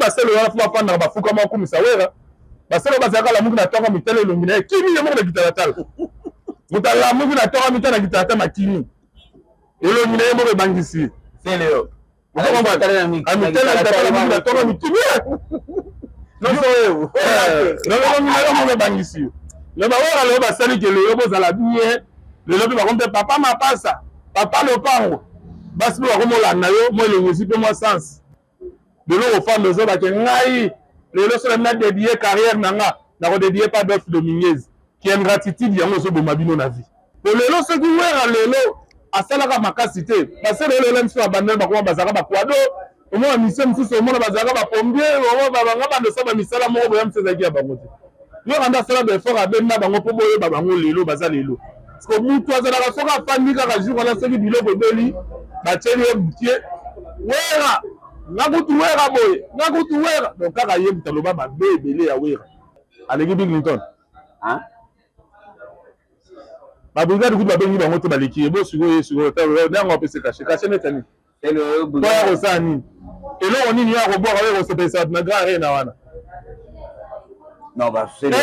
Basele wana fo bafandaka, bafukama, bakumisa Wera. Basele bazalaka lamuki na ntongo, mitala elongi na ye, kimi ye moko na kitalatala. Moto alamuki na ntongo, mitala na kitalatala, makimi elongi na ye moko ebangisi ye. Sele yo amitala kitalatala na ntongo, mikimi elongi na ye moko ebangisi yo. Me bawera lelo basali ke lelo bozala bien, lelo mpe bakomi mpe papa mapasa, papa lopango, basi mpe bakomolanda yo mwa elongi ezi mpe mwa sens. Lelo kofanda ozobake ngai lelo soki na dédie carrière na nga, nakodédie pa Adolphe Dominguez. Ki ingratitude yango ozoboma bino na vie. Po lelo soki Wera lelo asalaka makasi te, basele lelo miso ya bandele bakoma bazalaka bakwado, omona mission mosusu, omona bazalaka bapombier, banga bando osala bamisala moko boya mosu ezalaki ya bango te. Wera nde asala baeffort, abenda bango mpo boyeba bango lelo baza lelo. Parce que mutu azalaka soki afandi kaka jour wana, soki biloko ebeli batieli ye butie Wera, nga kutu Wera boye, nga kutu Wera. Donc kaka ye mutu aloba mabe ebele ya Wera, aleki Bill Clinton. Babrigade kutu babengi bango te, baleki ye. Bo sikoyo ye sikoyo ntango apesi cachet, cachet neti nini? To ya kosala nini? Eloko nini ya kobwaka oyo kosepelisa bato na Grand Arena wana? Non, Bachallenge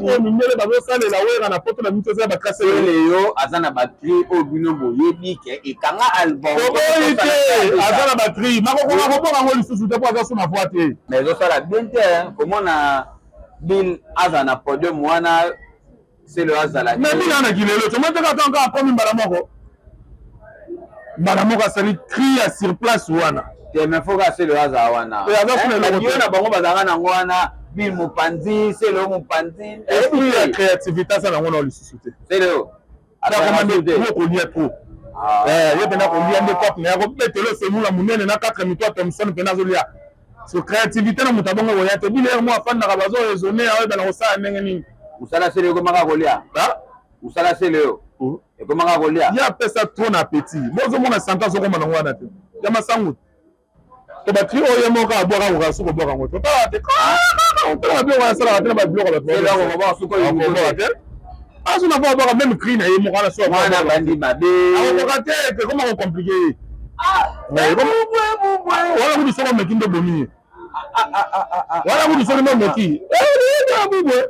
oyo mindele bazosalela Wera na Poto na miso eza batrace. Yo aza na bacri oyo bino boyebi ke ekanga album. Toboyi te, aza na bacri, makokoka kobwaka yango lisusu te mpo aza so na voi te. Mais ezosala bien te komona Bill aza na podium wana, Sele azala. Mais Bill ana kilelo tomoni te, kaka kaka akomi mbala moko, mbala moko asali cri ya sur place wana. Te, mais faut kaka Sele azala wana. Yo na bango bazalaka nango wana, Bill mopanzi, Sele mopanzi. Esprit ya créativité aza nango na lisusu te. Sele oyo akoma kolia trop, ye mpena kolia nde cope na ye, akobetela osemula monene na 4 mito ya Thomson, mpena azolia. So créativité na moto abongo koya te. Bino mo afandaka, bazo raisonner, aoyeba na kosala ndenge nini. Mosala Sele ekomaka kolia, mosala Sele oyo ekomaka kolia. Ye apesa trop na appétit, bozomona sante azokoma nango wana te ya masangu to bacri oyo ye moko abwaka, koka suka obwaka yango te, otala te, otala biloko asalaka te na babiloko bato te, azona po abwaka même cri na ye moko wana so. Mwana bandi mabe. Akokoka te, ekoma kocompliquer ye wana. Kutu soki omeki nde obomi ye wana. Kutu soki nde omeki bubwe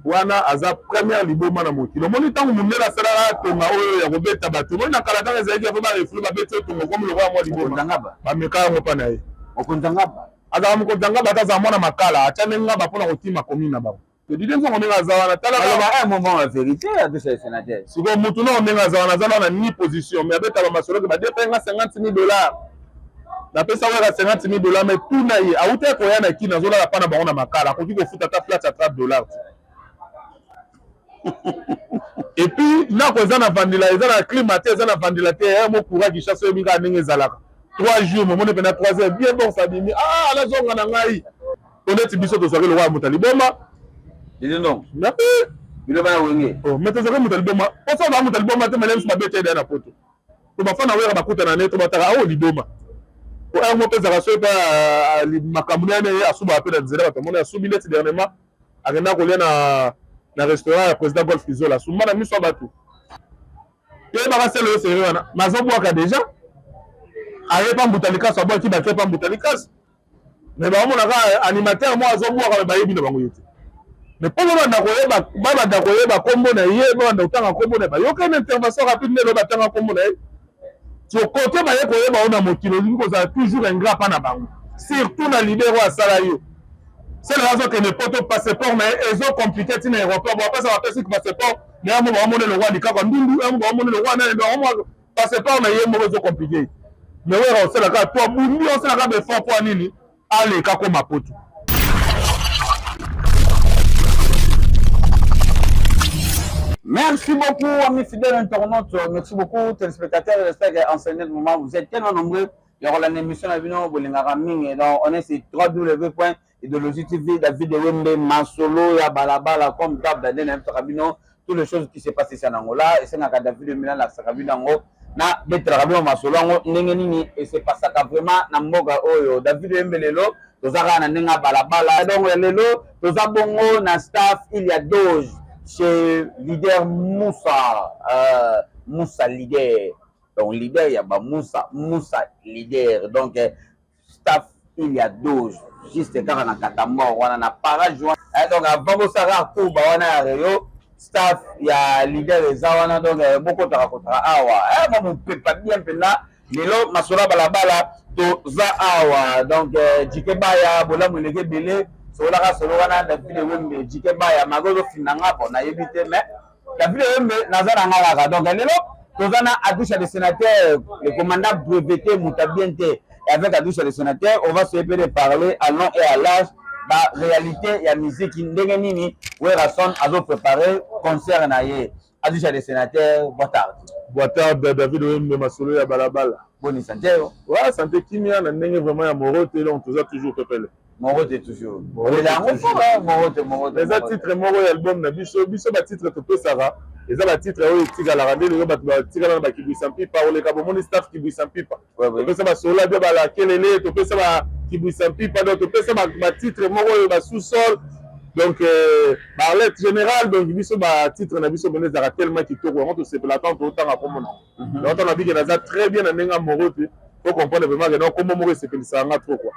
wana, aza première liboma na mokili. Omoni ntango mondele asalaka tonga oyo ya kobeta bato, omoni na kala kaka ezalaki apo barefule, babeti yo tongo komi lokola mwa liboma, bameka yango mpa na ye. Azala mokonzi ya ngaba ata azala mwana makala, atya nde ngaba mpona kotima komi na bango. Dide Nzongo ndenge aza wana, talaka un moment ya vérité apesa sénateur. Sikoyo mutu nao ndenge aza wana, aza na ni position, mais abeta bamasolo ke badepa nga 50 000 $, napesa weka 50 000 $. Mais tuna ye, awuti koya na Kini, azolala mpa na bango na makala, akoki kofuta ata flat ya 30 $ te. Et puis ndako eza na vandila, eza na climat te, eza na vandila te. Mo courant Kinshasa oyebi kaka ndenge ezalaka, 3 jours momoni mpena 3 heures bien bon sabimi. Ah, nazonga na ngai po neti biso tozwaki lokola moto ya liboma. Bino bana Wenge. Mais tozwaki moto ya liboma poso baa moto ya liboma te, mele biso babeta eda na Poto to bafana Wera bakutana ne to bataka awo liboma po heure moko ezalaka soki mpe makambo nene ye asubaka mpe na nzela, bato amoni asubi. Neti dernièrement akenda kolia na restaurant ya président Golf Kizola, asumba na miso ya bato. Toyebaka sele oyo sere wana mazobwaka déjà, aye pa mbuta likaso, abwaki bake pa mbuta likaso, mais baomonaka animateur moko azobwaka, me bayebi na bango ye te. Mais mpo babanda koyeba, babanda koyeba nkombo na ye, babanda kotanga nkombo na ye, bayoka une intervention rapide nde batanga nkombo na ye. So kote baye koyeba oyo na mokili, olingi kozala toujours ingrat mpa na bango, surtout na leader oyo asala yo. Sele azokende Poto, passeport na ye ezocompliquer ntina aéroport, bapesa bapesi passeport na ye mo, baomona eloko likaka ndundu yango, baomona eloko wana, passeport na ye moko ezocompliquer. Mais Wera osalaka to abundi, osalaka baeffort mpo nini aleka koma Poto. Merci beaucoup, amis fidèles internautes. Merci beaucoup, téléspectateurs. J'espère qu'en ce moment, vous êtes tellement nombreux. Il y aura l'émission la vidéo, mingi. Donc, on est sur www.idéologie TV, David Wembe, Masolo, ya Balabala, comme d'hab, bino, toutes les choses qui se passent ici en Angola. Et c'est David Milan, la Sakabino, na betelaka bino masolo yango ndenge nini esepasaka vraiment na mboka oyo. David Wembe lelo toza kaka na ndenge ya balabala. Donc lelo toza bongo na staff il y a doge chez leader Moussa, Moussa leader. Donc leader ya ba Moussa, Moussa leader. Donc staff il y a 12 juste kaka na Katambor wana na parage wana. Eh, donc avant bosala courbe wana ya Rio, staff ya leader eza wana donc bokotaka kotaka awa. Eh, mwa mopepa bien mpenza lelo masolo ya balabala toza awa. Donc Jike Baya bolamu eleki ebele, sololaka solo wana David Wembe Jike Baya mago ozofinda nga bon nayebi te mais David Wembe naza na nga kaka. Donc lelo toza na Adoucha le sénateur, le commandant breveté moto bien te. Et avec Adoucha le sénateur, on va se de parler à long et à large ba réalité ya musique ndenge nini Werrason azo préparer concert na ye. Adoucha le sénateur, boa tarde. Boa tarde David Wembe, masolo ya balabala. Boni santé yo? Ouais, santé kimia na ndenge vraiment ya morote, donc toza toujours pepele. Morote toujours. Olela yango fort, morote morote. Eza titre moko ya album na biso, biso ba titre topesaka eza ba titre oyo etikalaka nde lelo bato batikala na bakibwisa mpipa oleka bomoni staff kibwisa mpipa. Topesa basola bia balakelele, topesa bakibwisa mpipa, donc topesa ba titre moko oyo ba sous-sol, donc barlette générale. Donc biso ba titre na biso bone ezalaka tellement kitoko, yango tosepela ntango totanga kombo nango. Donc ntango nabike naza très bien na ndenge ya morote, faut comprendre vraiment que non, kombo moko esepelisaka nga trop quoi.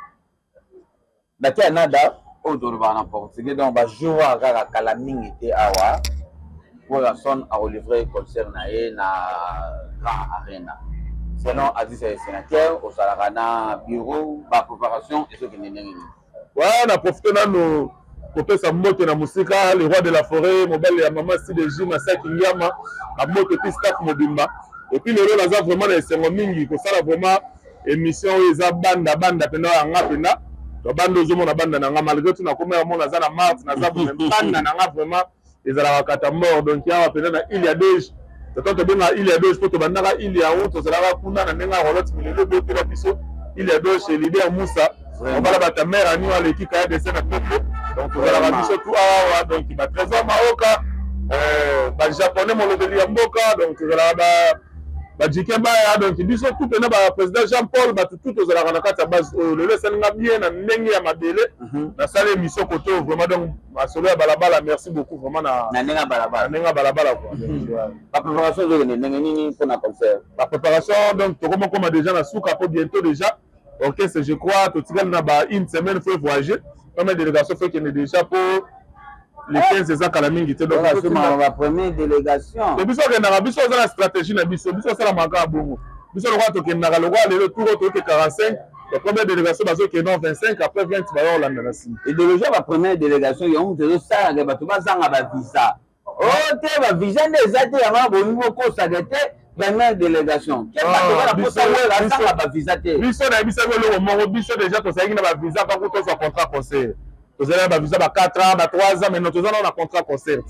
Date ya nada oyo tolobaka na portugais, donc bajour wana kaka kala mingi te awa Werrason akolivre concert na ye na Grand Arena. Selon Adisa ya sénateur, ozalaka na bureau, ba préparation ezokende ndenge nini? Ouais, na profite nano kopesa mbote na mosika le roi de la forêt, mobali ya mama CDJ Masaki Ngiama, bambote puis staff mobimba. Et puis lelo naza vraiment na esengo mingi kosala vraiment émission oyo eza banda banda mpenza ya nga mpenza. To banda ozomona banda na nga malgré tout nakoma ya mona naza na mars, naza banda na nga vraiment ezalaka Katambor. Donc awa mpenza na ile ya Doge, toto tobenga ile ya Doge mpo tobandaka ile ya o tozalaka kuna na ndenge ya Rolote milelo ebotela biso ile ya Doge, leader Moussa obala bata mare ani aleki kaya dessin na peuple. Donc tozalaka biso tu awa, donc ba Trésor Maoka, ba japonais molobeli ya mboka, donc tozalaka ba bajike baya, donc biso tout mpena ba président Jean Paul, bato tout tozalaka na kati ya base oyo. Lelo esalinga bien na ndenge ya mabele, nasali émission kote oyo vraiment. Donc masolo ya balabala, merci beaucoup vraiment na ndenge ya balabala, na ndenge ya balabala quoi. Ba préparation ezokende ndenge nini mpona concert? Ba préparation, donc tokomokoma déjà na suka po bientôt déjà orchestre, je crois totikali na ba une semaine, faut voyager, première délégation faut ekende déjà po le 15 eza kala mingi te. Donc ba première délégation biso okendaka, biso oza na stratégie na biso, biso osalamaka ya bongo. Biso lokola tokendaka, lokola lelo tour oyo toyoke 45, la première délégation bazokende 25, après 20 baya kolanda na nsima. Idéologie ya ba première délégation yango moto ezosalaka bato bazanga bavisa o te, bavisa nde eza te, yango bolingi bokosaka te première délégation ke bato bana posa Wera azanga bavisa te. Biso nayebisaki eloko moko, biso déjà tozalaki na bavisa mpa tozwa contrat concert, tozali na bavisa ba 4 ans, ba 3 ans, mais non, toza nao na contrat concert.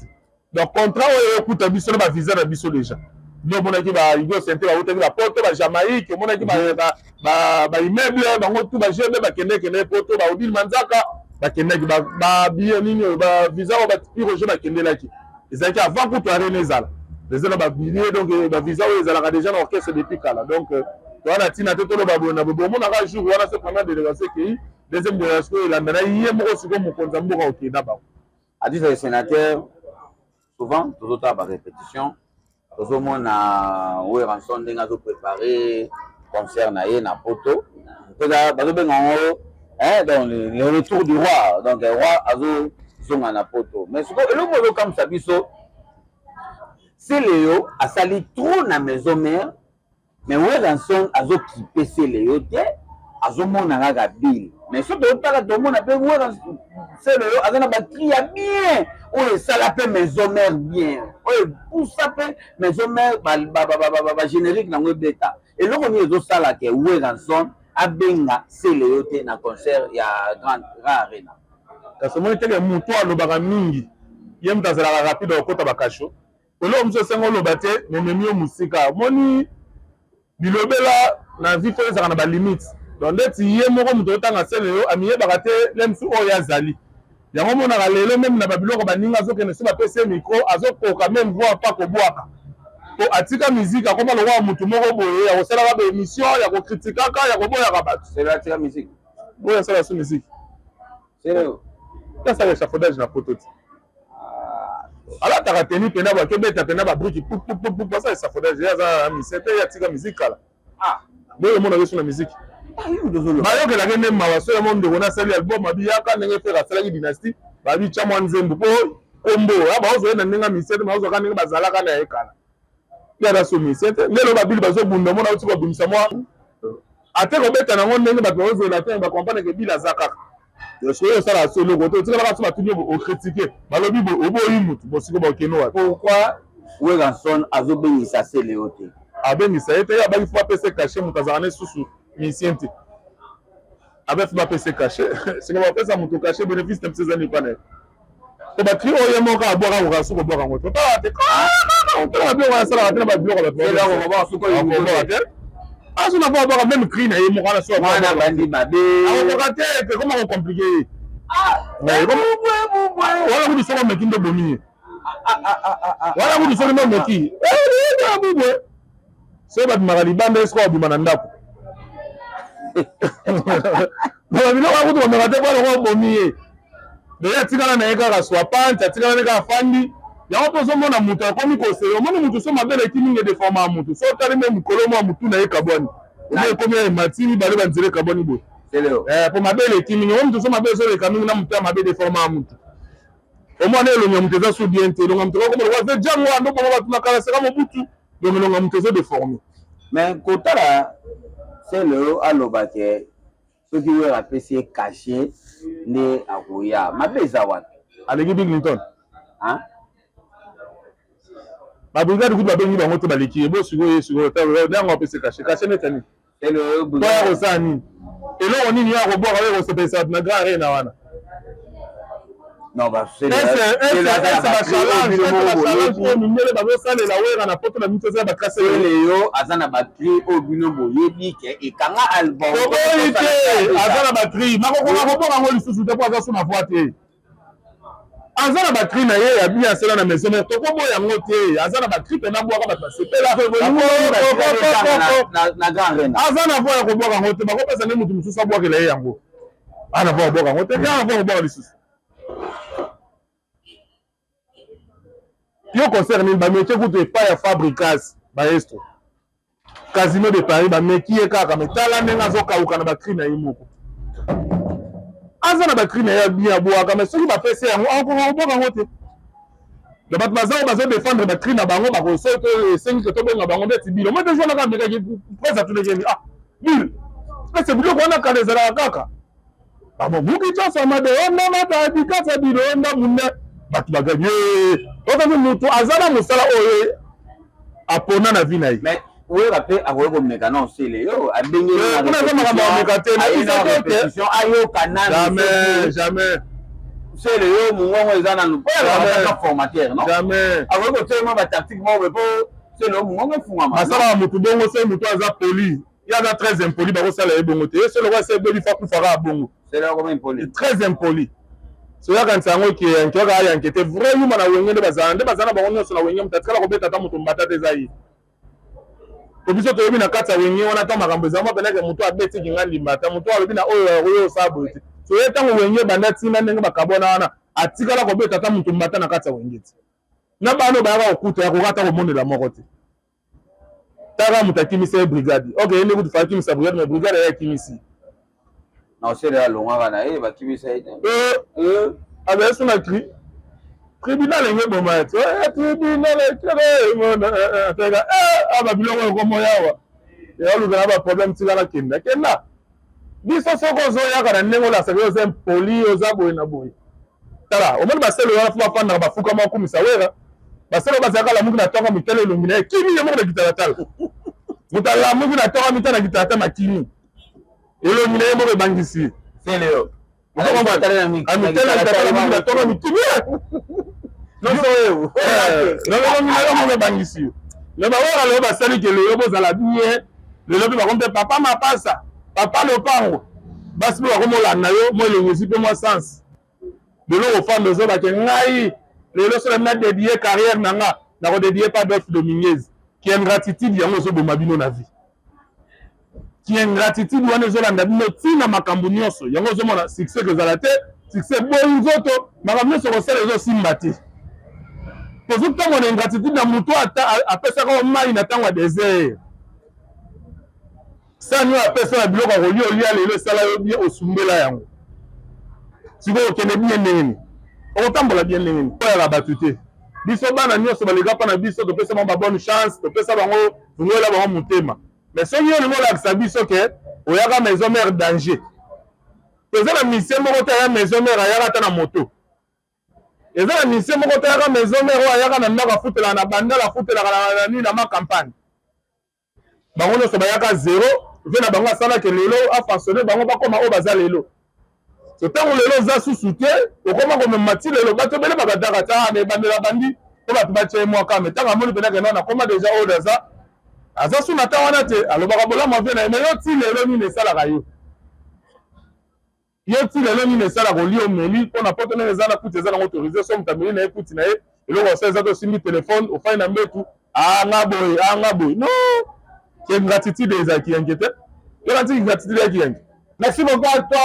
Donc contrat oyo ekuta biso na bavisa na biso déjà. Nde omonaki ba Hugo Sente bautaki bapoto, ba Jamaïque, omonaki baimmeuble bango tu, bagb bakendekende poto, baodile manzaka bakendaki babiye nini oyo bavisa oyo bapiroge bakendelaki ezalaki avant kutu arene ezala eza na babilie. Donc bavisa oyo ezalaka déjà na orchestre depuis kala. Donc toza na ntina te toloba boye na boye. Omonaka jour wana se première délégation ekei, deuxième délégation elanda na ye moko. Sikoyo mokonzi ya mboka okenda bango. Adisa le sénateur, souvent tozotala ba répétition, tozomona Werrason ndenge azoprépare concert na ye na poto, bazobenga yango donc le retour du roi. Donc roi azozonga na poto, mais sikoyo eloko ezokamwisa biso, Celeo asali trop na maison mère, mais Werrason azokipe Celeo te, azomona kaka bile. Mais soki totala, tomona mpe Celeo aza na bacri ya bien oyo esala mpe maison mère bien, oyo epusa mpe maison mère, bagénérique nango ebeta. Eloko nini ezosala ke Werrason abenga Celeo te na concert ya Grand Arena? Kasi omoni teke motu alobaka mingi, ye moto azalaka rapide akokota bakasho. Eloko mosusu esengo oloba te, mememi yo mosika. Omoni bilobela na vie fo ezalaka na balimite. Donc ndeti ye moko moto otanga Celeo amiyebaka te le mosu oyo azali yango. Omonaka lelo même na babiloko baninga azokende so bapesi ye micro, azokoka même voir pa kobwaka po atika musique, akoma lokola motu moko boye ya kosalaka baémission ya kokritikaka, ya koboyaka bato. Celeo atika musique? Oyo asala so musique, Celeo asala échafaudage na poto ti. Alataka tenue pena ba kebeta pena ba brique pup pup pup pup asa echafaudage ye aza musicien te ye atika musique kala. Ah, boyo mona yesu na musique. Ah, yo dozolo. Bayokelaka nde mawa so ya mo ndeko na sali album abi yaka ndenge Ferre asalaki dynastie babi tya mwa nzembo po kombo ya baozwa ye na ndenge ya musicien te baozwaka ndenge bazalaka na ye kala. Ye aza so musicien te nde lelo babili bazobunda omona auti kobimisa mwa ate kobeta nango ndenge bato bazozela te bakomprendre ke bili aza kaka. Soki osala so eloko te otikalaka so batuni yo okritike balobi boye oboyi mutu bosiko bakende wapi? Pourquoi Werrason azobengisa Celeo te? Abengisa ye te ye abaki fo apesa cachet moto azalaka ne susu musicien te abe fo bapesa cachet siko bapesa moto cachet bénéfice na biso eza nini mpa na ye po bakri oyo ye moko abwaka akoka suki kobwaka yango te otala te otala biloko asalaka te na babiloko bato te azo na bwaka bwaka meme cri na ye moko wana so mwana bandi mabe akokoka te ekoma ko compliqué ye wana kutu soki omeki nde obomi ye wana kutu soki nde omeki bubwe soki babimaka libanda ye soki abima na ndako biloko akutu bameka te bwana ko obomi ye deja atikala na ye kaka swapante atikala na ye kaka afandi yango mpe ozomona moto akomi kosele omoni moto so mabe eleki mingi edeforma ya moto so otali me mokolo mwa motu na ye ekabwani omo ekomi ya emati mibale banzela ekabwani boye mpo eh, mabe eleki mingi omo moto so mabe ezoleka mingi na moto ya mabe edeforma ya moto omwana elongi ya moto eza su bien te elongi ya moto ekokoma lokola ve jango wana oboma bato na kala seka mobutu donc elongi ya moto ezo deforme mais kotala sele aloba ke Soki Werra apesi ye cachet nde akoya. Mabe eza wapi? Aleki Bill Clinton. Hein? Ba brigade kutu babengi bango te baleki ye. Bo sikoyo ye sikoyo nde yango apesi cachet. Cachet neti ya nini? Po ya kosala nini? Eloko nini ya kobwaka oyo kosepelisa bato na Grand Arena wana? Non, ba challenge mindele bazosalela Wera na poto na miso eza ba classe yo aza na ba cri oyo bino boyebi ke ekanga album toboyi te aza na ba cri makokoka kobonga yango lisusu te po aza su na voix te aza na ba cri na ye ya bien asala na maison mère tokoboya yango te aza na ba cri mpe nabwaka bato basepela aza na voix ya kobwaka yango te bakopesa nde moto mosusu abwakela ye yango ana voix kobwaka yango te ana voix kobwaka lisusu yo concert nini bameki kutu epai ya fabricas maestro casino de paris bameki ye kaka me tala ndenge azokauka na bacri na ye moko aza na bacri na ye bien abwaka me soki bapesi yango akoka kobwaka yango te na bato baza oyo bazodefendre bacri na bango bakosoki esengi ke tobenga bango ndeti bilo moi deja naka amekaki prese atunekeni ah bil ese biloko wana kala ezalaka kaka bamobuki tosa madeonda matadi kasa bilonda munda bato baganye okaki moto aza na mosala oyo apona na vi na ye Wera pe akoki komeka na osele yo abengi eh, kuna eza makambo ya komeka te na ayoka nanu jamais jamais sele yo mongongo eza nanu po azalaka formateur non jamais akoki kotelema ba tactique moko po sele yo mongongo efungwama basalaka motu bongo soki motu aza poli ye aza très impoli bakosala ye bongo te ye solo kwa se ebebi fa kufa kaka bongo très impoli soki akanisa yango ke yanke kaka ayanke te vrai yuma na wenge nde bazala nde bazala na bango nyonso na wenge moto atikala kobeta ata moto mbata te eza ye po biso toyebi na kati ya wenge wana ata makambo eza mwa penake moto abeti kinga ndimba ata moto alobi na oyo oyo osala boye te so ye ntango wenge ebanda ntina ndenge bakabwana wana atikala kobeta ata moto mbata na kati ya wenge te na bana oyo bayaka kokuta ya koka ata komonela moko te Tala moto akimisi ye brigade. Ok, ye nde kutu fallait akimisa brigade, mais brigade aye akimisi. Na osele alongaka na ye, bakimisa ye te. Eh, eh, azali so na cri. Tribunal enge boma ye te. Eh, tribunal ekele mona eh, ataka eh, aba biloko ekomo yawa. Ya luka na ba problème tika na kenda. Kenda. Biso soki ozoyaka na ndenge olakisaka yo oza impoli, oza boye na boye. Tala, omoni baselo wana fo bafandaka bafukama bakumisa Wera. Baselo bazalaka lamuki na tongo mitala elongi na ye kimi ye moko na kitalatala. Moto alamuki na tongo mitala na kitalatala makimi. Elongi na ye moko ebangisi ye. Selo. Amitala kitalatala lamuki na tongo mikimi. Elongi na ye moko ebangisi ye. Mais bawera lelo basali ke lelo bozala bien lelo mpe bakomi mpe papa mapasa papa lopango basi mpe bakomi olanda yo mwa elongi ozwi mpe mwa sens lelo okofanda ozobake ngai lelo soki na dedie carrière na nga nakodedie pa Adolphe Dominguez ki ingratitude yango ezoboma bino na vie ki ingratitude wana ezolanda bino ntina makambo nyonso yango ozomona succès kozala te succès boyi nzoto makambo nyonso kosala ezosimba te. Tozotambola na ingratitude na moto ata apesaka yo mai na ntango ya desert. Sani oyo apesa na biloko ya kolia olia lelo esala yo bien osumbela yango. Sikoyo okende bien ndenge nini? Okotambola bien ndenge nini? Oyaka bato te. Biso bana nyonso baleka mpa na biso topesa bango ba bonne chance, topesa bango fungola bango motema. Mais soki yo olingi olakisa biso ke oyaka maison mère danger. Toza na musicien moko te aya maison mère ayaka ata na moto. Eza na musicien moko te ayaka maison mère oyo ayaka na ndako afutelaka na bandal afutelaka na nini na ma campagne. Bango nyonso bayaka zero, vie na bango asalaki lelo afaçonne bango bakoma oyo baza lelo. So ntango lelo oza susu te, okoma komema ti lelo bato ebele bakataka ta ah, na ebandela bandi mpo bato batya ye mwa kame. Ntango amoni mpenza kenda nakoma deja oyo naza aza su na ta wana te, alobaka bolamu ya vie na ye, me yo ti lelo nini esalaka yo? Yo ti lelo nini esalaka olie omeli mpo na poto ndenge eza na kuti eza nango autorise so moto ameli na ye kuti na ye eloko osala eza te osimbi telefone ofandi na mbetu ah nga boye ah nga boye non ke ingratitude ezala kiyanke te yo na tiki ingratitude ya kiyanke. Merci beaucoup à toi,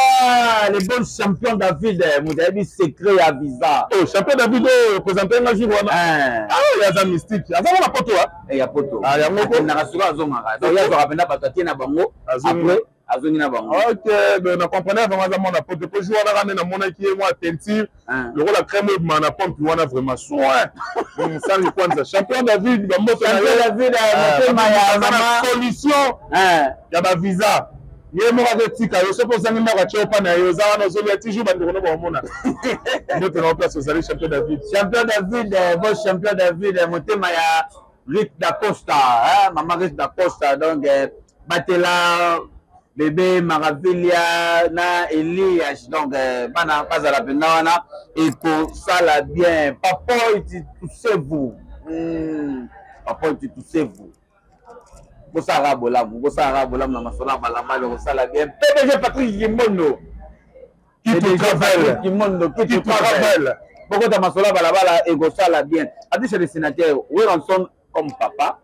le bon champion David. Vous avez dit secret à visa. Oh, champion David, oh, présenté un jour. Ah, il y a un mystique. Il y a un poto. Il y a poto. Ah, il y a un poto. Il y a un poto. Il y a un poto. Il y a un poto. Après, azongi na bango. Ok, ben na comprenais vraiment aza mwana poto po jour wana kaka nde namonaki ye mwa teinture ah. lokola crème ebima na pompe wana vraiment soin hmm, sangi kwanza champion David bamboto na ye David eh, motema ya mama solution eh. ya ba visa ye moko akotika yo soki ozangi ndako atye opa na ye oza wana ozolia toujours bandeko no baomona mbote na yo place ozali champion David champion David eh, bon champion David motema ya Ruth Dacosta hein, maman Ruth Dacosta donc eh, batela bebe Maravilha na Elias donc eh, bana bazala mpenza wana ekosala bien papa itusevu papa itusevu bosalaka bolamu bosalaka bolamu na masolo ya balabala ekosala bien PDG Patrick Kimbondo Kimondo Kitu Travel bokota masolo ya balabala ekosala bien Adisha le sénateur Werrason comme papa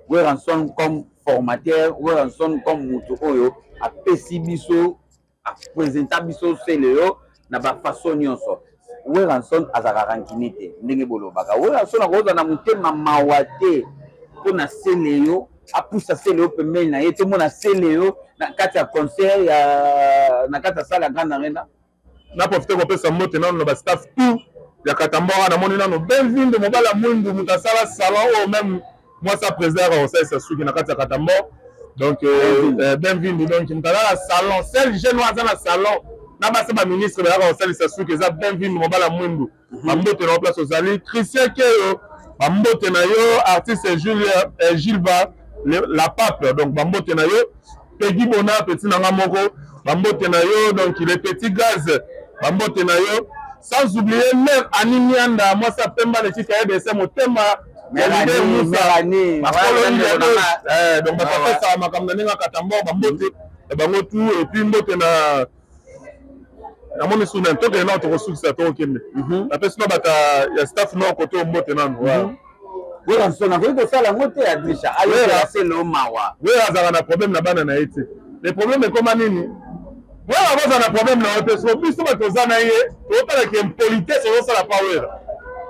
Werrason comme formateur Werrason comme moto oyo apesi biso apresenta biso Celeo na bafaçon nyonso Werrason azalaka rancune te ndenge bolobaka Werrason akozala na motema mawa te mpo na Celeo apusa Celeo pembeni na ye tomona Celeo na kati ya concert ya na kati ya salle ya Grande Arena. Na profite kopesa mbote nano na ba staff tout ya Katambora, namoni nano Benvindo mobali ya mwindu moto asala salon oyo meme mwasi ya president yaka kosalisa suki na kati ya Katambora donc euh, euh, Benvindo donc moto aza na salon seul jeune oyo aza na salon na basi ba ministre bayaka kosalisa suki eza Benvindo mobali ya mwindu. Bambote na yo place ozali Christian Keyo, bambote na yo artiste Julia eh, Gilba la pape, donc bambote na yo Peggy Bona petit na nga moko, bambote na yo donc le petit gaz, bambote na yo sans oublier mère Annie Mianda mwasi ya pemba leki kaye de motema ya leader Musa makolo eh, donc bapesa makambo na ndenge akata mbongo bambote na bango tout et puis mbote na namoni su nani tokende nao tokosukisa tokokende mhm. napesi no bata ya staff nao kote oyo mbote nanu mhm. Werrason akoki kosala yango te Adrisha ayokela selo mawa. Wera azalaka na problème na bana na ye te. Le problème ekoma nini? Wera akozala na problème na yo te. So biso bato toza na ye tokotala ke impolitesse ozosala pa Wera.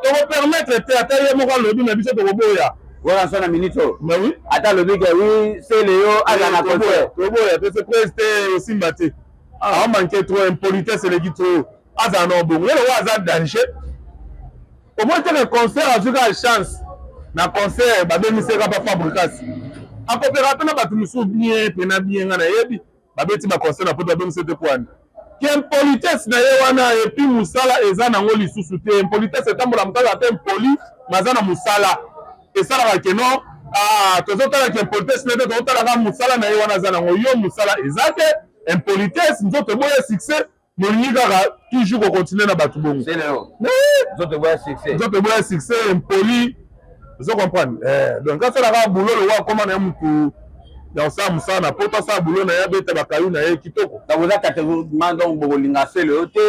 Tokopermettre te ata ye moko alobi na biso tokoboya. Werrason na minute oyo. Mais oui. Ata alobi ke oui Celeo aza na concert. Toboya te se presse te osimba te. Ah, manque trop impolitesse eleki trop. Azala na bongo. Ye lokola aza danger. Omoni te ke concert azwi kaka chance na concert babengisi ye kaka Fabricas. Akopeka mpe na bato mosusu bien mpe na bien nga nayebi babeti ba concert na poto babengisi ye te mpo wani ke impolitesse na ye wana epuis mosala eza nango lisusu te. Impolitesse etambola moto azala mpe impoli mais aza na mosala esalaka ke non ah, tozotala ke impolitesse na ye te, tozotala kaka mosala na ye wana aza nango. Yo mosala eza te, impolitesse nzoto eboya succès molingi kaka toujours kocontinue na bato bongo nzoto eboya succès, nzoto eboya succès impoli, ozo comprendre eh, donc asala kaka boulot lokola akoma na ye mutu ya kosala mosala na poto, asala boulot na ye abeta bakayu na ye kitoko. Donc oza catégoriquement donc bokolinga Celeo te,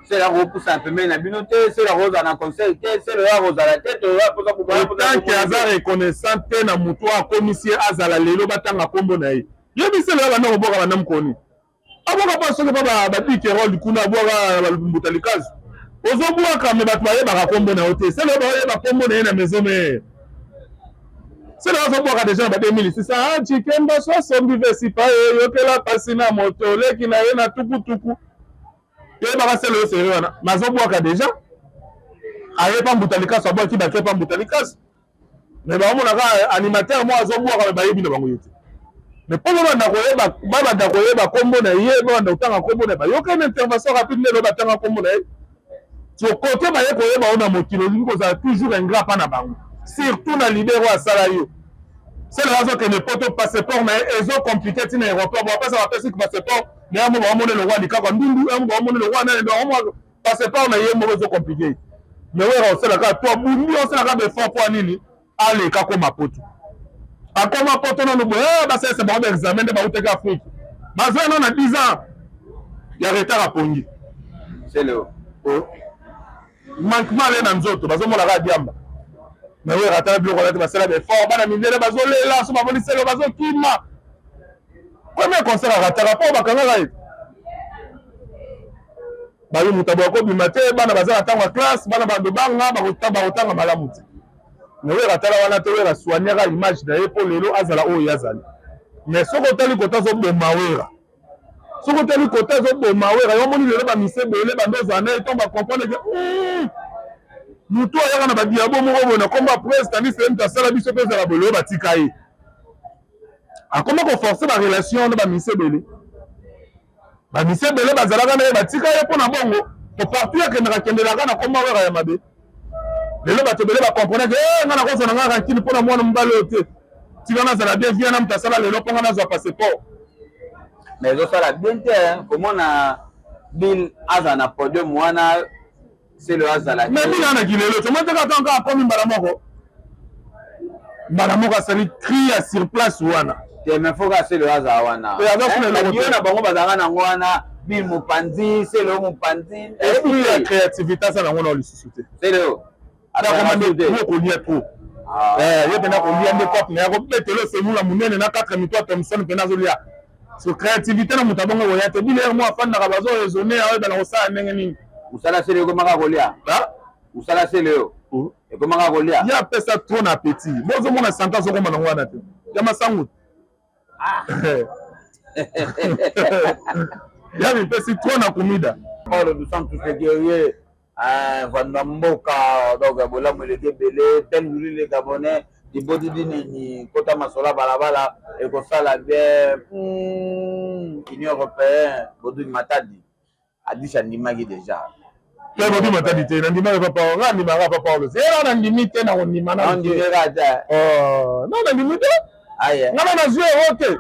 Celeo akopusana pembeni na bino te, Celeo akozala na conseil te, Celeo akozala te, tant que aza reconnaissant te na motu oyo akomisi ye azala lelo batanga nkombo na ye. Yebi Celeo abanda koboka banda mokoni abwaka mpa soki mpa babikerold kuna abwaka mbuta likazu. Ozobwaka me bato bayebaka kombo na yo te. Sele bayeba kombo na ye na maison mère. Sele azobwaka deja na ba 2006. Ah, Chikemba so asombi vesipa ye yokela pasi na moto leki na ye na tukutuku. Toyebaka sele oyo sere wana. Mais azobwaka deja. Aye pa mbuta likasu abwaki bake pa mbuta likasu. Mais baomonaka animateur moko azobwaka me bayebi na bango ye te. Mais mpo babanda koyeba babanda koyeba kombo na ye babanda kotanga kombo na ye bayoka une intervention rapide nde batanga kombo na ye so kote baye koyeba yo na mokili olingi kozala toujours ingrat mpa na bango surtout na leader oyo asala yo sele azokende poto passeport na ye ezo compliqué ntina aéroport bapesa bapesi passeport na yango baomona elokwa likakwa ndundu yango baomona elokwa nani baomona passeport na ye moko ezo compliqué mais wera osalaka to abundi osalaka befort mpo ya nini aleka akoma poto akoma poto nanu boye eh, basalisa bango baexamen nde bautaki afrike bazwa nano na 10 ans ya retard apongi selo oh. manquement ale na nzoto bazomona kaka diamba mais wera atala biloko wana te basala baeffort bana mindele bazolela so bamoni selo bazokima premier concert arataka mpo bakangaka ye bayo moto aboya kobima te bana baza na ntango ya classe bana bando banga bakotanga malamu te mais wera tala wana te wera soignaka image na ye mpo lelo azala oyo ye azali mais soki otali kota azoboma wera soki otali kota azoboma wera yo omoni lelo bamise ebele bando ozala na ye ntango bacomprendre ke hmm, motu ayaka na badiabo moko boye na kombo ya presse tandis ye moto asala biso mpe ezala boye lelo batika ye akoma koforce barelation na bamise ebele Ba musiciens ebele bazalaka na ye batika ye mpo na bongo po partout akendaka kendelaka na kombo wera ya mabe. Lelo bato ebele ba comprenaki eh nga nakozwa na nga rancune mpo na mwana mobali oyo te. Tika nazala bien vie na moto asala lelo mpo nga nazwa passeport. Mais ezosala bien te komona Bill aza na podium wana Selo azala mais Bill ana kilelo tomoni te kaka kaka akomi mbala moko mbala moko asali cri ya sur place wana te mais faut kaka Selo azala wana yo na bango bazalaka nango wana Bill mopanzi Selo mopanzi esprit ya créativité asala yango na lisusu te Selo akomande kolia trop ah. ye mpena kolia nde cope na ye akobetela osemula monene na 4 mito ya thomson mpena azolia So créativité na moto abongo koya te bino mo afandaka bazo raisonner aoyeba na kosala ndenge nini. Mosala sele ekomaka kolia. Mosala sele yo. Oh. Ekomaka kolia. Ye apesa trop na appétit. Bozomona sante azokoma nango wana te. Ya masangu. Ah. Ya mipesi trop na comida. Paulo dos Santos le guerrier. Ah, vanda mboka donc bolamu eleki ebele tel wili le gabonais libodi dinini kota masola balabala ekosala bien hmm, union européen bodui matadi adisi andimaki deja te bodui matadi te nandimaki papa nga andimaka papa olo ye na nandimi te nakondima nandimaka te oh, non nandimi te nga na nazwi euro te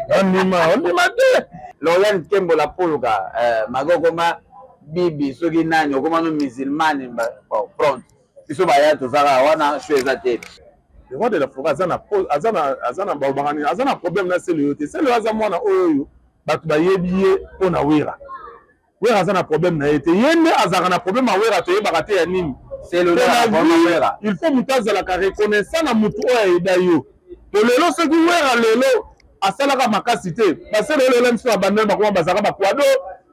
nandima ondima te Loriane Kembola Poluka eh, magokoma bibi soki nani okoma no musulmane bon prompt biso baya tozaka wana sho eza te le roi de la forêt aza na aza na aza na balobaka nini aza na problème na sele yo te sele yo aza mwana oyo oyo bato bayebi ye mpo na wera wera aza na problème na ye te ye nde azalaka na problème ya wera toyebaka te ya nini il faut moto azalaka reconnaissant na motu oyo ayeda yo to lelo soki wera lelo asalaka makasi te basele lelo miso na bandele bakoma bazalaka bakwado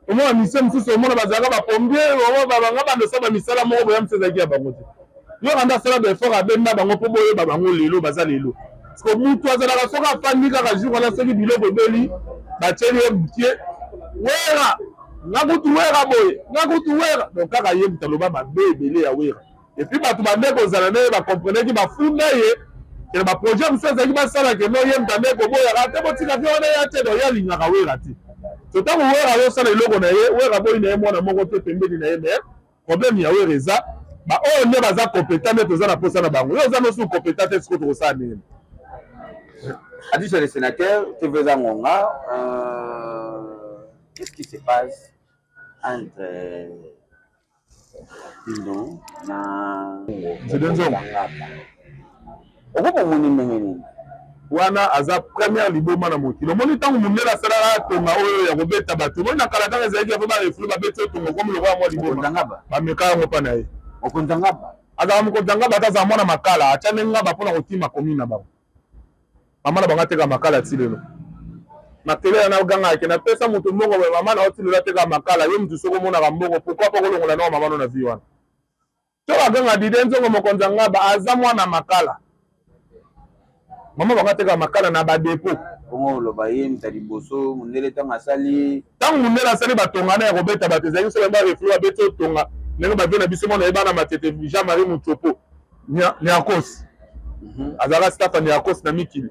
omona mission mosusu omona bazalaka bapombier banga banda osala bamisala moko boya mosusu ezalaki ya bango te yo kanda asala baeffort abenda bango mpo boyeba bango lelo baza lelo parceke motu azalaka soki afandi kaka jour wana soki biloko ebeli batieli ye butie wera nga kutu wera boye nga kutu wera donc kaka ye moto aloba mabe ebele ya wera Et puis bato bande kozala na ye bacomprenaki bafunda ye ke baprojet mosusu ezalaki basala ke no ye moto ande koboyaka te botika vie wana ya te donc ye alingaka wera te so ntango wera azosala eloko na ye wera boyi na ye mwana moko te pembeni na ye mais problème ya wera eza baoyo nde baza compétent nde toza na mposa na bango yo oza nosu compétent te sikoyo tokosala ndenge Adisha le sénateur, TV eza ngonga, euh, qu'est-ce qui se passe entre Bino na Nzete Nzongo. Okoma omoni ndenge nini? Wana aza première liboma na mokili. Omoni ntango mondele asalaka tonga oyo ya kobeta bato. Omoni na kala ntango ezalaki ya ba refulu babeti yo tonga okomi lokola mwa liboma. Bameka yango mpa na ye. Mokonzi ya ngaba. Azalaka mokonzi ya ngaba ata azala mwana makala atya nde ngaba mpo na kokima commune na bango. Mama na bango ateka makala ti lelo. Makelele na ganga ke napesa moto mbongo boye, mama na oti lelo ateka makala. Yo motu soki omonaka mbongo, pourquoi pas kolongola nao mama no na vie wana? To baganga Dide Nzongo, mokonzi ya ngaba, aza mwana makala. Mama bango ateka makala na badepo. Bongo oloba ye moto ya liboso mondele ntango asali. Ntango mondele asali batonga na ya kobeta bato, ezalaki soki ba reflu babeti otonga ndenge bavie na biso mona yebana Matete, Jean Marie Mutsopo Niarcos. Azalaka staff ya Niarcos na mikili.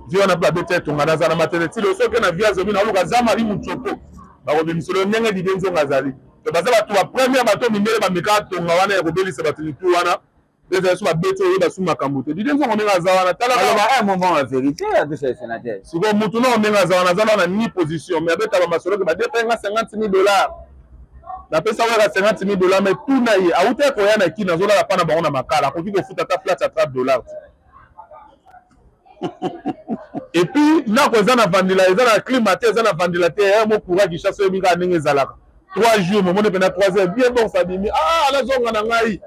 Vie wana mpe babeti etonga, naza na Matete tilo. Soki na vie azomi na oluka Jean Marie Mutsopo, bakobimiselo ndenge Dide Nzongo azali. To baza bato ba première, bato mindele bameka tonga wana ya kobelisa bato mitu wana. Ezali so babeti, oyeba su makambo te. Dide Nzongo ndenge aza wana, tala. Aloba un moment ya vérité apesa sénateur. Sikoyo mutu nao ndenge aza wana, aza na ni position, mais abeta bamasolo ke badepa nga 50 000 $, napesa weka 50 000 $. Mais tuna ye, awuti koya na Kini, azolala mpa na bango na makala, akoki kofuta ata flat ya 30 $ te. Et puis ndako eza na vandila, eza na climat te, eza na vandila te. Ya mo courant Kinshasa, oyebi kaka ndenge ezalaka. 3 jours momoni mpena 3 heures bien bon sabimi. Ah, nazonga na ngai,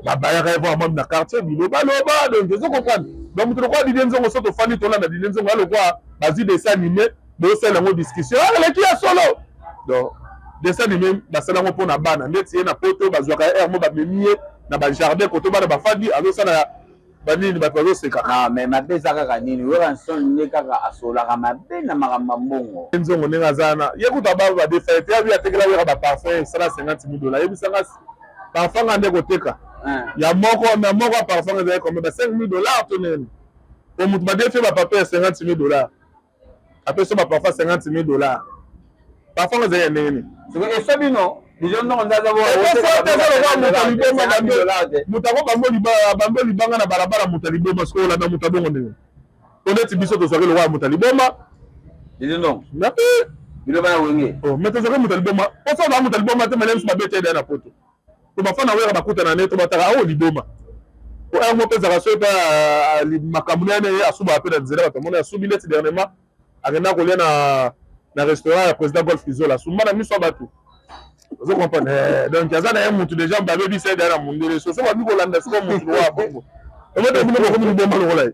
babayaka ye vraiment na quartier, biloba loba. Donc ezo comprendre. Donc moto lokola Didie Nzongo, so tofandi tolanda Didie Nzongo, ya lokwa bazwi dessin animé, bosala yango discussion aleki ya solo. Donc dessin animé basala yango mpona bana ndeti ye na poto, bazwaka ye aire mo, bamemi ye na bajardin koto bana bafandi, azosala banini, bato bazoseka. Ah, mais mabe eza kaka nini? Werrason nde kaka asololaka mabe na makambo ya mbongo. Nzongo ndenge aza wana, ye kuta badefa ete abi atekela weka baparfum, esala 50 000 $. Yebisanga parfum nga nde koteka ya moko na moko ya parfum ezali combien? Ba 5 000 $ to nini? Po moto badefi bapapier ya 50 000 $, apesi baparfum 50 000 $, parfum ezali ya ndenge nini? Eso bino Moto ako bambo libanga na balabala, moto ya liboma. Sikoyo olanda moto abongo ndenge po neti biso tozwaki lokola moto ya liboma. Biloko ya Wenge. Mais tozwaki moto ya liboma po so baa moto ya liboma te, mele biso babeta ede na poto. Po bafana wera bakutana ne to bataka awo liboma, po heure moko ezalaka soki mpe makambo na ye, asubaka mpe na nzela, bato amoni asubi. Neti dernièrement akenda kolia na restaurant ya président Golf Kizola, asumba na miso ya bato. Ozo comprendre? Donc aza na ye mutu déjà babebisa ye na mundele. So so babi kolanda sikoyo mutu lokola bongo, omete bino bokomi liboma lokola ye.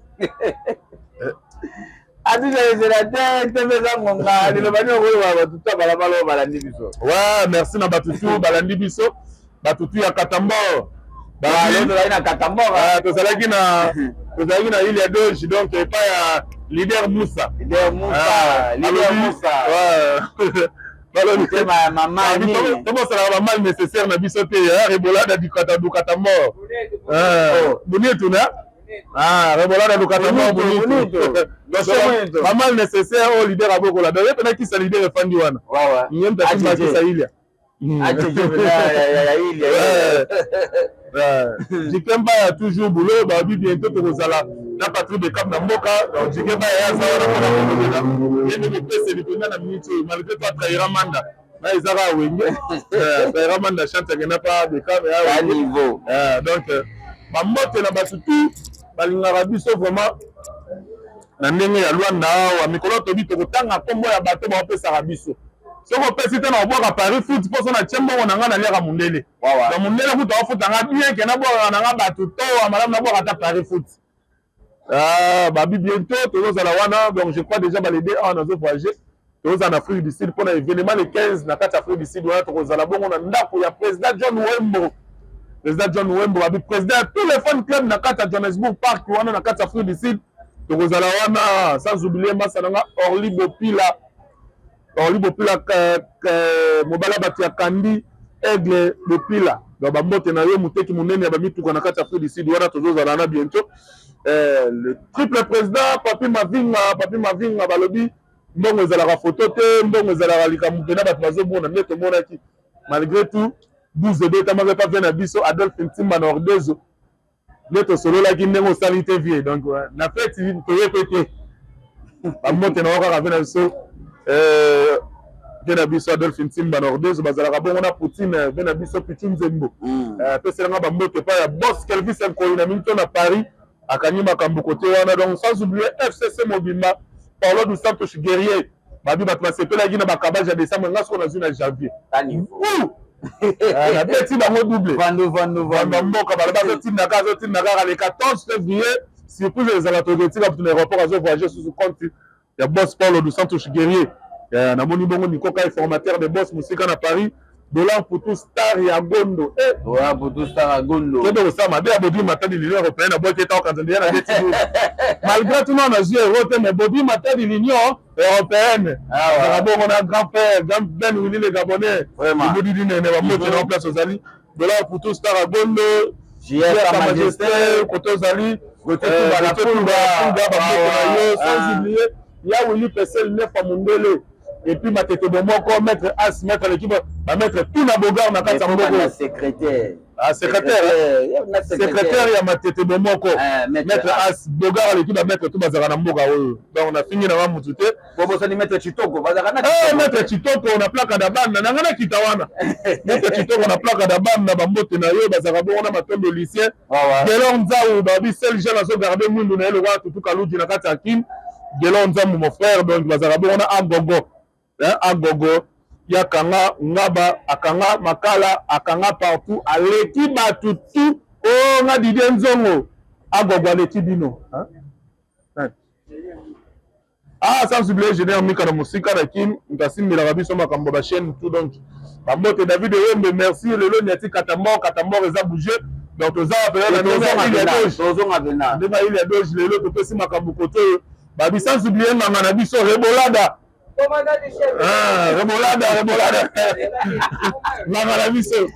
Atisa sénateur te, mpe eza ngonga liloba nini okoloba bato tu balabala oyo balandi biso? Ouais, merci na bato tu balandi biso, bato tu ya Katambor. Tozalaki na Katambor. Tozalaki na ile ya Doge, donc epai ya leader Musa. Leader Musa, leader Musa. Motema ya mama. Tobosalaka bamal nécessaire na biso te. Rebolada dukata dukata mort bunitu na rebolada dukata mort bunitu, bamal nécessaire oyo leader abokola. Donc ye mpena kisa leader efandi wana, ye moto asimbakisa ilia. Ya. Jikemba ya toujours boulot. Babi bientôt tokozala na Patrick Beckham na mboka. Donc Jikemba ya aza wana mpona kolobela ye nde mopeseli mpenza na minute oyo, malgré to atrahira Manda na eza kaka Wenge, atrahira Manda chante, akenda pa Beckham ya niveau. Donc bambote na bato tu balingaka biso vraiment na ndenge ya Lwanda awa. Mikolo tobi tokotanga nkombo ya bato baopesaka biso. Soki opesi te, na kobwaka Paris foot, mpo so natie mbongo na ngai, naliaka mondele. Donc mondele kutu aofuta nga bien ke nabwakaka na nga bato to ya malamu, nabwaka ata Paris foot. Babi bientôt tozozala wana. Donc je crois déjà balede awa nazo voyage, tozala na Afrique du Sud mpona événement le 15 na kati ya Afrique du Sud. Wana tokozala bongo na ndako ya président John Wembo. Président John Wembo, babi président ya tous les fan club na kati ya Johannesburg Park wana na kati ya Afrique du Sud, tokozala wana. Sans oublier masa na nga Orly Bopila, Orly Bopila, mobala bato ya Kandi, Aigle Bopila. Donc bambote na yo, moteki monene ya bamituka na kati ya Afrique du Sud wana. Tozozala na bientôt le triple président Papi Mavinga. Papi Mavinga, balobi mbongo ezalaka foto te, mbongo ezalaka likambo mpena bato bazomona nde tomonaki. Malgré tout 12 ebetamaka epa vie na biso Adolphe Ntimba na Ordezo, nde tosololaki ndenge osali te vie. Donc na feti toye pe te, bambote na yo kaka vie na biso, vie na biso Adolphe Ntimba na Ordezo. Bazalaka bongo na Poutine, vie na biso Pichu Nzembo. Apeselanga bambote epai ya boss Kelvis Nkoi na minto na Paris, akangi makambo kote wana. Donc sans oublier FCC mobimba, Paulo dos Santos guerrier. Babi bato basepelaki na bakabage ya décembre, nga soko nazwi na janvier, nabeti bango double. Vandu vandu. Vandu mboka, baloba azotinda kaka, azotinda kaka. Le 14 février. Surprise ezala toketika butu na aéroport, azo voyager susu compte ya boss Paulo dos Santos Guerrier. Namoni bongo Nikoka, formateur de boss, mosika na Paris. Dollar Putu, star ya Gondo. Dollar Putu, star ya Gondo. Kebe kosala mabe ya Bobi Matadi, l'Union européenne. Aboki eta okanza ndeya na beti. Malgré tout, nano nazwi euro te, mais Bobi Matadi, l'Union européenne, azalaka bongo na grand frère grand Ben Willi le Gabonais, libudidi nene. Bambote na place ozali, Dollar Putu, star ya Gondo. Sa Majesté, kote ozali bambote na yo, sans oublier ya Willi Pesel Nefa Mundele, et puis Matete Bomoko, maître as, maître l'équipe, bamaître tout na Bogar na kati ya mboko. Secrétaire. Ah, secrétaire, secrétaire ya Matete Bomoko, maître as Bogar, l'équipe, bamaître tout bazalaka na mboka oyo. Donc nafingi nanga mutu te. Bobosani maître Chitoko, bazalaka na maître Chitoko na plaka da banda nanga nakita wana. Maître Chitoko na plaka da banda, bambote na yo. Bazalaka bongo na Matondo Lucien Gelor Nzau, babi seul jeune azogarde mwindu na ye lokola Tutu Kaluji na kati ya Kine. Gelor Nzambu, mon frère. Donc bazalaka bongo na Agogo, Agogo yakanga ngaba, akanga makala, akanga partout, aleki bato tu o nga Didie Nzongo. Agogo aleki bino. Ah, sans oublier Général Mika na mosika na Kim, moto asimbelaka biso makambo ya bachaîne tout. Donc bambote David Eyombe, merci. Lelo niati Katamor, Katamor eza bouge. Donc toza Tozonga pena. Ndenge ili ya doge, lelo topesi makambo kote oyo babi. Sans oublier nganga na biso Rebolada. Ah, Rebolada, Rebolada, nganga na biso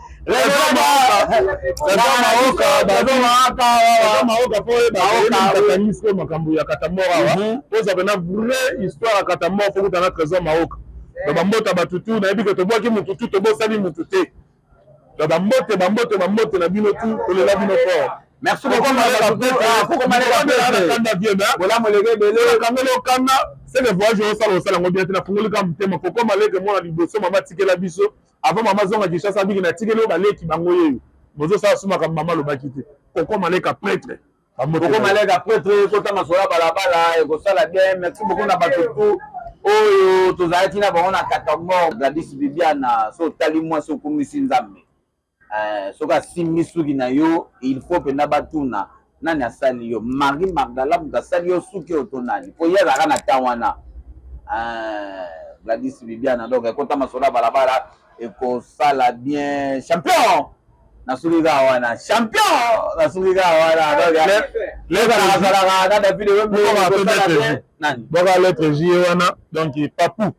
Maoka, po oyeba sikoyo makambo ya Katamor awa, oza pena vraie histoire ya Katamor, fo kutana Trésor Maoka. Donc bambota bato tu, nayebi ke tobwaki mutu tu, tobosani mutu te. Donc bambote, bambote, bambote na bino tu, tolela bino fort. Merci beaucoup. Bolamu elenge ebele. Kangeli okanga seke voyage osala, osala yango bien te. Nafungoli kaka motema. Koko Maleke, mwana liboso mama atikela biso avant mama azonga Kinshasa, abiki natikeli oyo baleki bango yeyo bozosala su makambo mama alobaki te. Koko Maleka prêtre. Koko Maleka prêtre, kota masolo ya balabala ekosala bien. Merci beaucoup na bato tu oyo tozalaki na bango na Katamor. Gladys Bibiana, so otali mwasi okumisi Nzambe, soki asimbi suki na yo, il faut mpenza batuna nani asali yo. Marie Magdala moto asali yo suki oyo to nani? Po ye azalaka na temps wana. Gladys Bibiana, donc ekota masolo ya balabala ekosala bien. Champion, nasuki kaka wana. Champion, nasuki kaka wana. Donc azalaka na David. Nani boka lettre J ye wana, donc Papu.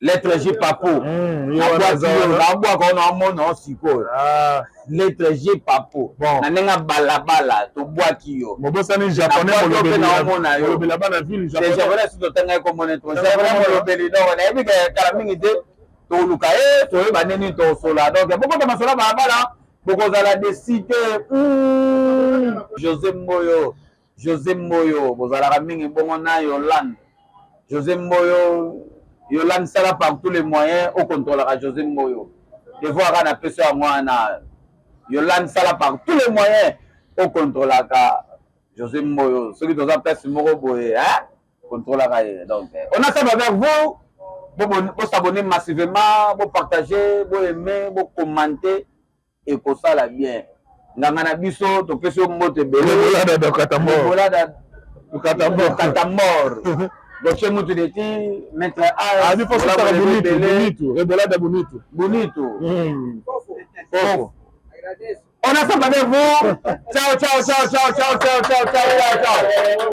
Lettre J Papu, nabwaka wana, amona sikoyo lettre J Papu na ndenge balabala, tobwaki yo. Mobosani Japonais. Molobela bana ville. Japonais si totangaki komona Japonais molobeli. Donc nayebi ke kala mingi te toluka ye, toyeba nini tosola. Donc bokota masolo balabala, bokozala déçus te. José Mboyo, José Mboyo, bozalaka mingi bongo na Yolande. José Mboyo, Yolande, sala par tous les moyens okontrolaka José Mboyo. Devoir kaka napesi yango wana. Yolande, sala par tous les moyens okontrolaka José Mboyo. Soki toza place moko boye, contrôlaka ye. Donc on a ça avec vous. Bosabonner massivement, bopartager, boaimer, bocommenter, ekosala bien. Nganga na biso, topesi yo mbote ebele. Katamor, Gauthier Mutu Deti, maître. Rebolada bonito. Bonito. On ensemble avec vous. Ciao, ciao, ciao, ciao, ciao, ciao, ciao, ciao, ciao.